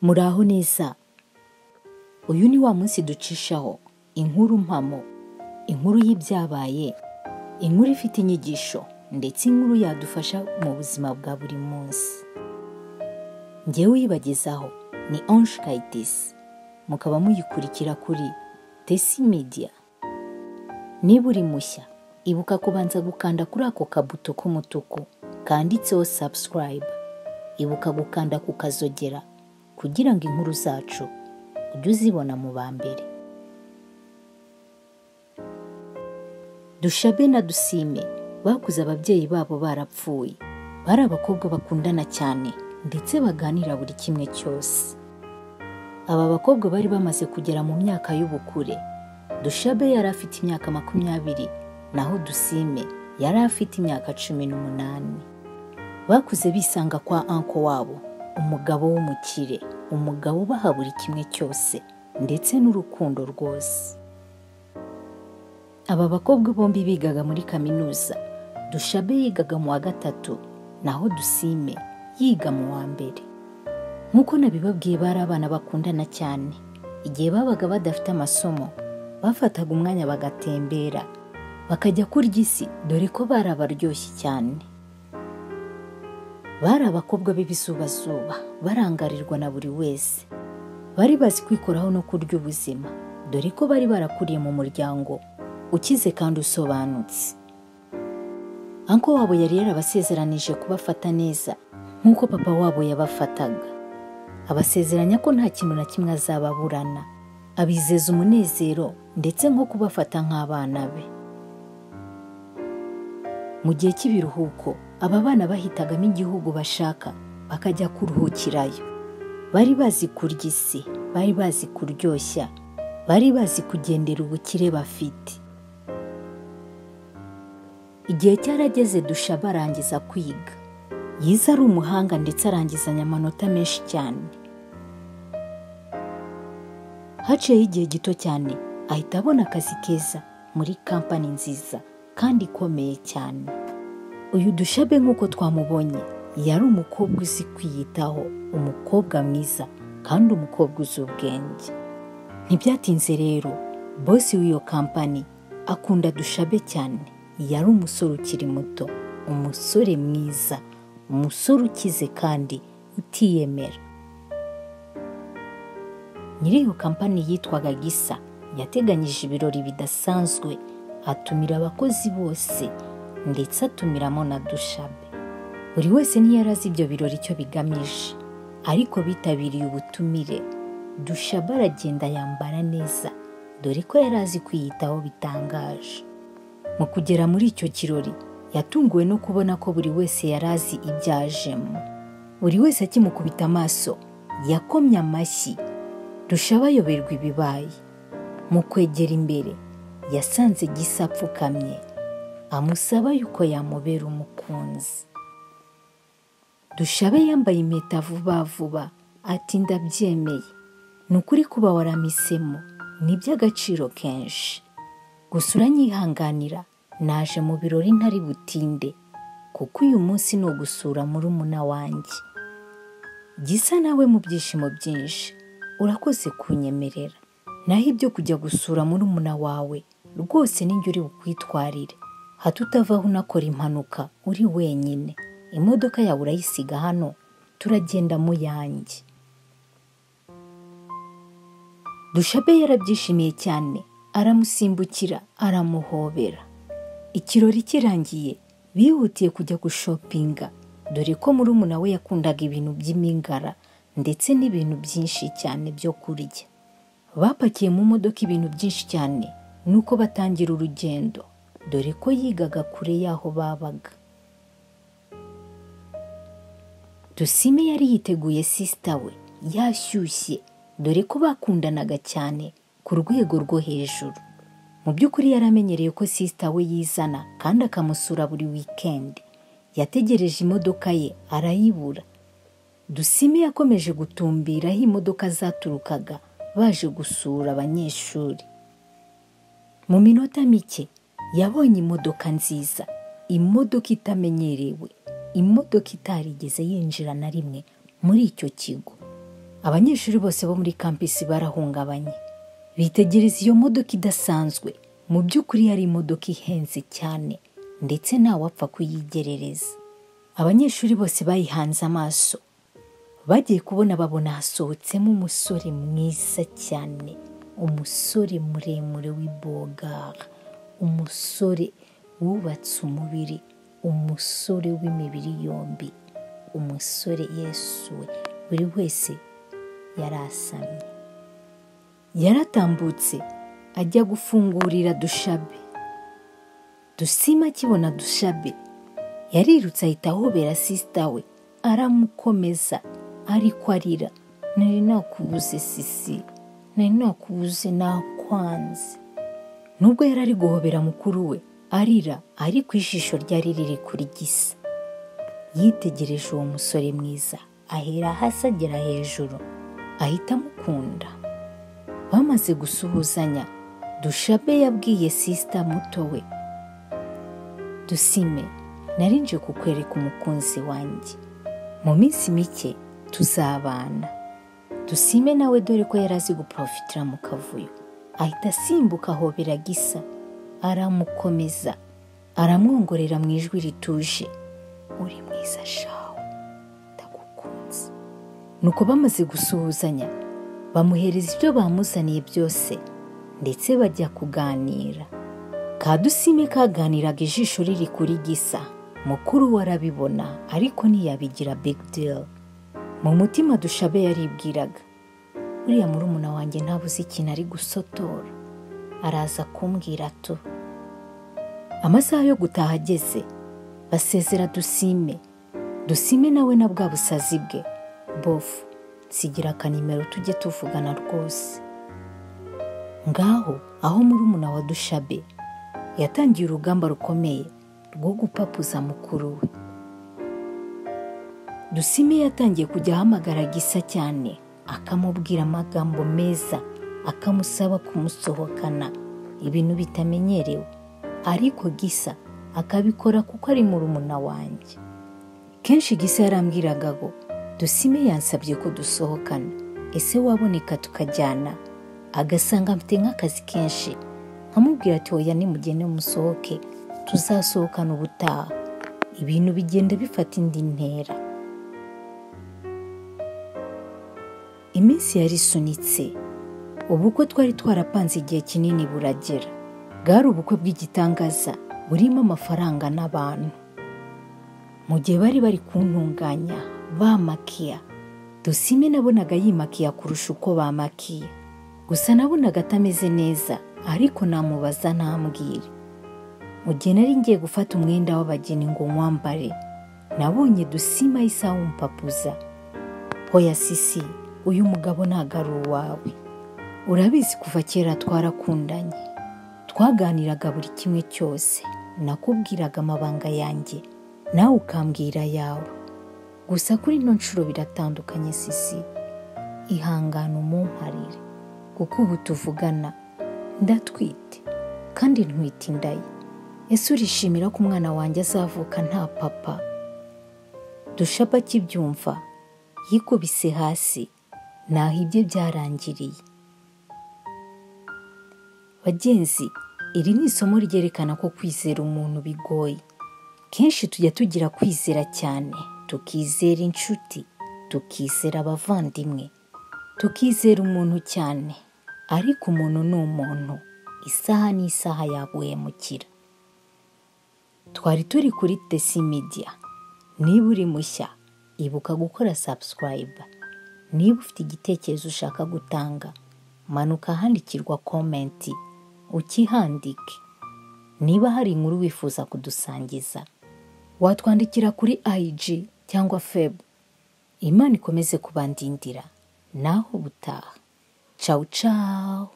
Muraho neza. Uyu ni wa munsi ducishaho inkuru mpamo, inkuru y'ibyabaye, inkuru ifite inyigisho ndetse inkuru yadufasha mu buzima bwa buri munsi. Njyewe uyibagezaho ni Ange Kayitesi, mukaba muyikurikira kuri Tesi Media. Niba uri mushya, ibuka kubanza gukanda kuri ako kabuto k'umutuku kanditseho subscribe. Ibuka gukanda ku kazogera kugira ngo inkuru zacu ujye uzibona mu ba mbere. Dushabe na Dusime bakuze ababyeyi babo barapfuye. Bari abakobwa bakundana cyane ndetse baganira buri kimwe cyose. Aba bakobwa bari bamaze kugera mu myaka y'ubukure. Dushabe yari afite imyaka 20, naho Dusime yari afite imyaka 18. Bakuze bisanga kwa anko wabo, umugabo w'umukire, umugabo ubaha buri kimwe cyose ndetse n'urukundo rwose. Aba bakobwa bombi bigaga muri kaminuza. Dushabe yigaga mu wa 3, naho Dusime yiga mu wa 1. Nkuko nabibabwiye, bari abana bakundana cyane. Igihe babaga badafite amasomo, bafataga umwanya bagatembera, bakajya kurya isi, dore ko bari abaryoshye cyane. Bari abakobwa b'ibizubazuba, barangarirwa na buri wese. Bari bazi kwikoraho no kurya ubuzima, dore ko bari barakuriye mu muryango ukize kandi usobanutse. Anko wabo yari yarabasezeranije kubafata neza nk'uko papa wabo yabafataga. Abasezeranya ko nta kintu na kimwe azababurana, abizeza umunezero ndetse nko kubafata nk'abana be. Mu gihe cy'ibiruhuko, aba bana bahitagamo igihugu bashaka bakajya kuruhukirayo. Bari bazi kurya isi, bari bazi kuryoshya, bari bazi kugendera ubukire bafite. Igihe cyarageze Dushabe arangiza kwiga. Yize ari umuhanga ndetse arangizanya amanota menshi cyane. Haciyeho igihe gito cyane ahita abona akazi keza muri kampani nziza kandi ikomeye cyane. Uyu Dushabe nk'uko twamubonye, yari umukobwa uzi kwiyitaho, umukobwa mwiza kandi umukobwa uzi ubwenge. Ntibyatinze rero, bosi w'iyo kampani akunda Dushabe cyane. Yari umusore ukiri muto, umusore mwiza, umusore ukize kandi utiyemera. Nyiri iyo kampani yitwaga Gisa, yateganyije ibirori bidasanzwe, atumira abakozi bose ndetse atumiramo na Dushabe. Buri wese ntiyari azi ibyo birori icyo bigamije, ariko bitabiriye ubutumire. Dushabe aragenda yambara neza, dore ko yari azi kwiyitaho bitangaje. Mu kugera muri icyo kirori, yatunguwe no kubona ko buri wese yari azi ibyajemo. Buri wese akimukubita amaso, yakomye amashyi. Dushabe ayoberwa ibibaye. Mu kwegera imbere, yasanze Gisa apfukamye, amusaba yuko yamubera umukunzi. Dushabe yambaye impeta vuba vuba, ati ndabyemeye. Ni ukuri kuba waramisemo, ni iby'agaciro kenshi. Gusa uranyihanganira, naje mu birori ntari butinde, kuko uyu munsi ni ugusura murumuna wanjye. Gisa nawe mu byishimo byinshi, urakoze kunyemerera. Naho ibyo kujya gusura murumuna wawe, rwose ninjye uri bukwitwarire. Hato utavaho unakora impanuka uri wenyine. Imodoka yawe urayisiga hano, turagenda mu yanjye. Dushabe yarabyishimiye cyane, aramusimbukira, aramuhobera. Ikirori kirangiye, bihutiye kujya gushopinga, dore ko murumuna we yakundaga ibintu by'imingara ndetse n'ibintu byinshi cyane byo kurya. Bapakiye mu modoka ibintu byinshi cyane, nuko batangira urugendo, dore ko yigaga kure y'aho babaga. Dusime yari yiteguye sister we, yashyushye, dore ko bakundanaga cyane ku rwego rwo hejuru. Mu by'ukuri yaramenyereye ko sister we yizana kandi akamusura buri weekend. Yategereje imodoka ye arayibura. Dusime yakomeje gutumbira aho imodoka zaturukaga baje gusura abanyeshuri. Mu minota mike yabonye imodoka nziza, imodoka itamenyerewe, imodoka itarigeze yinjira na rimwe muri icyo kigo. Abanyeshuri bose bo muri campus barahungabanye, bitegereza iyo modoka idasanzwe. Mu by'ukuri yari imodoka ihenze cyane, ndetse ntawapfa kuyigerereza. Abanyeshuri bose bayihanze amaso, bagiye kubona babona hasohotsemo umusore mwiza cyane, umusore muremure w'ibogara, umusore wubatse umubiri, umusore w'imibiri yombi, umusore Yesu we. Buri wese yarasamye. Yaratambutse ajya gufungurira Dushabe. Dusima akibona Dushabe yarirutse ahita ahobera sister we, aramukomeza ariko arira. Nari nakubuze sisi, nari nakubuze, nakwanze. Nubwo yari ari guhobera mukuru we arira, ariko ijisho ryari riri kuri Gisa. Yitegereje uwo musore mwiza, ahera hasi agera hejuru, ahita amukunda. Bamaze gusuhuzanya, Dushabe yabwiye sister muto we, Dusime, narinje kukwereka umukunzi wanjye, mu minsi mike tuzabana. Dusime nawe dore ko yari azi guprofitira mu kavuyo, ahita asimbuka ahobera Gisa, aramukomeza, aramwongorera mu ijwi rituje, uri mwiza shawe, ndagukunze. Nuko bamaze gusuhuzanya, bamuhereza ibyo bamuzaniye byose, ndetse bajya kuganira. Kadusime kaganiraga ijisho riri kuri Gisa, mukuru we arabibona ariko ntiyabigira big deal. Mu mutima Dushabe yaribwiraga, uriya murumuna wanjye ntabuze ikintu ari gusotora, araza kumbwira tu. Amasaha yo gutaha ageze, basezera Dusime. Dusime nawe na bwa busazi bwe, bofu nsigira akanimero tujye tuvugana rwose. Ngaho aho murumuna wa Dushabe yatangiye urugamba rukomeye rwo gupapuza mukuru we. Dusime yatangiye kujya ahamagara Gisa cyane, akamubwira amagambo meza, akamusaba kumusohokana, ibintu bitamenyerewe, ariko Gisa akabikora kuko ari murumuna wanjye. Kenshi Gisa yarambwiraga ngo Dusime yansabye ko dusohokana, ese waboneka tukajyana? Agasanga mfite nk'akazi kenshi, nkamubwira ati oya nimugende musohoke, tuzasohokana ubutaha. Ibintu bigenda bifata indi ntera. Iminsi yarisunitse, ubukwe twari twarapanze igihe kinini buragera. Bwari ubukwe bw'igitangaza burimo amafaranga n'abantu. Mu gihe bari bari kuntunganya bamakiya, Dusime nabonaga yimakiya kurusha uko bamakiye. Gusa nabonaga atameze neza, ariko namubaza ntambwire. Mu gihe nari ngiye gufata umwenda w'abageni ngo nkwambare, nabonye Dusime ahise awumpapuza. Hoya sisi, uyu mugabo ntago ari uwawe. Urabizi kuva kera twarakundanye, twaganiraga buri kimwe cyose, nakubwiraga amabanga yanjye, nawe ukambwira ayawe. Gusa kuri ino nshuro biratandukanye sisi, ihangane umumparire, kuko ubu tuvugana ndatwite kandi ntwite inda ye. Ese urishimira ko umwana wanjye azavuka nta papa? Dushabe akibyumva yikubise hasi, naho ibye byarangiriye. Bagenzi, iri ni isomo ryerekana ko kwizera umuntu bigoye. Kenshi tujya tugira kwizera cyane, tukizera inshuti, tukizera abavandimwe, tukizera umuntu cyane, ariko umuntu ni umuntu, isaha n'isaha yaguhemukira. Twari turi kuri Tesi Media. Niba uri mushya, ibuka gukora subscribe. Niba ufite igitekerezo ushaka gutanga, manuka ahandikirwa comment ukihandike. Niba hari inkuru wifuza kudusangiza, watwandikira kuri IG cyangwa Feb. Imana ikomeze kubandindira. Naho ubutaha. Ciao ciao.